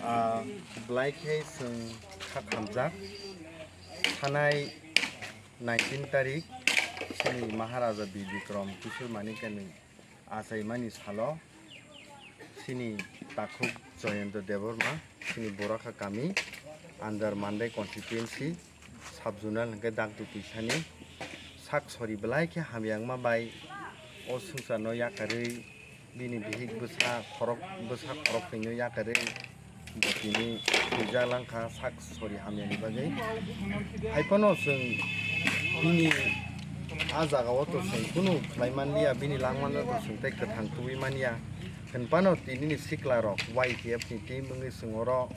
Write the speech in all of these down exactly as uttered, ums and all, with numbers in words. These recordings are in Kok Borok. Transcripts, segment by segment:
Ah, belai khe chwng kha khamjak. Thanai nineteen tarik chini Maharaja Bir Bikram Kishore Manikya ni achaimani salo chini takhuk Jayanta Debbarma chini Borakha kami under Mandai constituency sub zonal hwnkhe Dakdu Tuisani sak sori belai khe hamyangma bai o swngcharno yakarwi bini bihik bwsa khorok bwsa khorok thwino yakarwi bo tini thwijak langkha sak sori hamyani bagwi. Haiphano chwng bini a jagao to chwng kunu khlai manliya, bini langmano to chwng tei kwthang tubui manya. Hwnphano tinini siklarok Y T F ni team wngwi chwng oro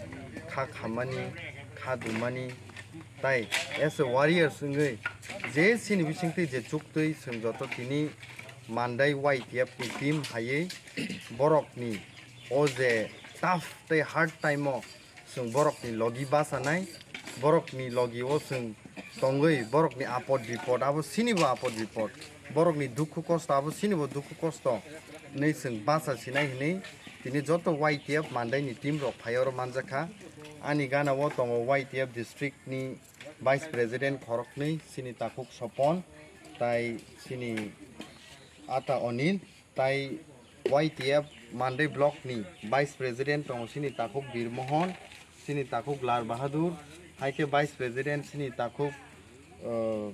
kha khammani, kha dumani, tai as a warriors wngwi je chini bisingtwi je chuktwi chwng joto tini Mandai Y T F ni team haiwi borokni o je tough tei hard time o chwng borokni logi bachanai, borokni logi o chwng tongwi, borokni apod bipod abo chinibo apod bipod, borokni dukhu kosto abo chinibo dukhu kosto hwnwi chwng bacha sinai hwnwi tini joto Y T F Mandai ni team rok phai oro manjakha. Ani gana o tongo Y T F district ni Vice President khoroknwi, chini takhuk Sopon, tai chini ata Onil, tai Y T F Mandai Block ni Vice President tongo, chini takhuk Bir Mohon, chini takhuk Lal Bahadur, hai khe Vice President chini takhuk, uh,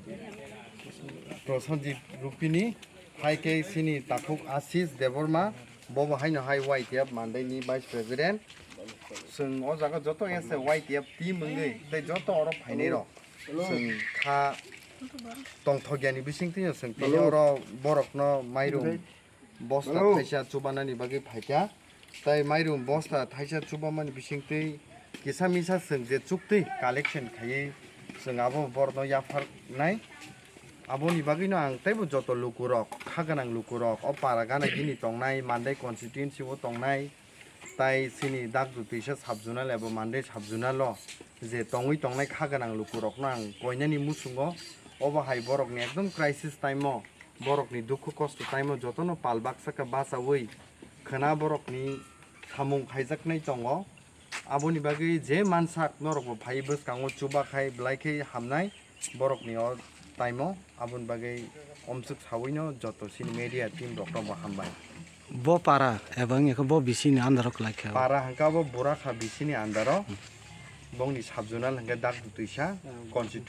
Prosenjit Rupini, hai khe chini takhuk Ashish Debbarma, bobo haino hai Y T F Mandai ni Vice President. Chwng o jaga joto S A Y T F team wngwi tei joto oro phainai rok chwng kha tongthok yani bisingtwi no chwng tini oro borokno mairum bosta thaisa chubanani bagwi phaikha. Tai mairum bosta thaisa chubamani bisingtwi kisa misa chwng je chuktwi collection khaiwi chwng abo borokno yapharnai. Aboni bagwino ang teibo joto lukurok, kha gwnang lukurok, o para gana gini tongnai, Mandai constituency o tongnai, tai chini Dakdu Twisa sub zonal ebo Mandai sub zonal o je tongwi tongnai kha gwnang lukurokno ang koinani muchungo, obo hai borokni ekdom crisis time o, borokni dukhu kosto time o jotono pal baksa khe bachaui khwna borokni samung khaijaknai tongo. Aboni bagwi je mansak norokbo phai bwskango chuba khai belai khe hamnai, borokni o time o. Aboni bagwi omswk sawino joto chini media team rokno bo hambai. Bo para eba wngya khe bo bisini andaro kwlai khe. Para hwnkha bo Burakha bisini andaro. Bongni sub zonal hwnkhe Dakdu Twisa constituency.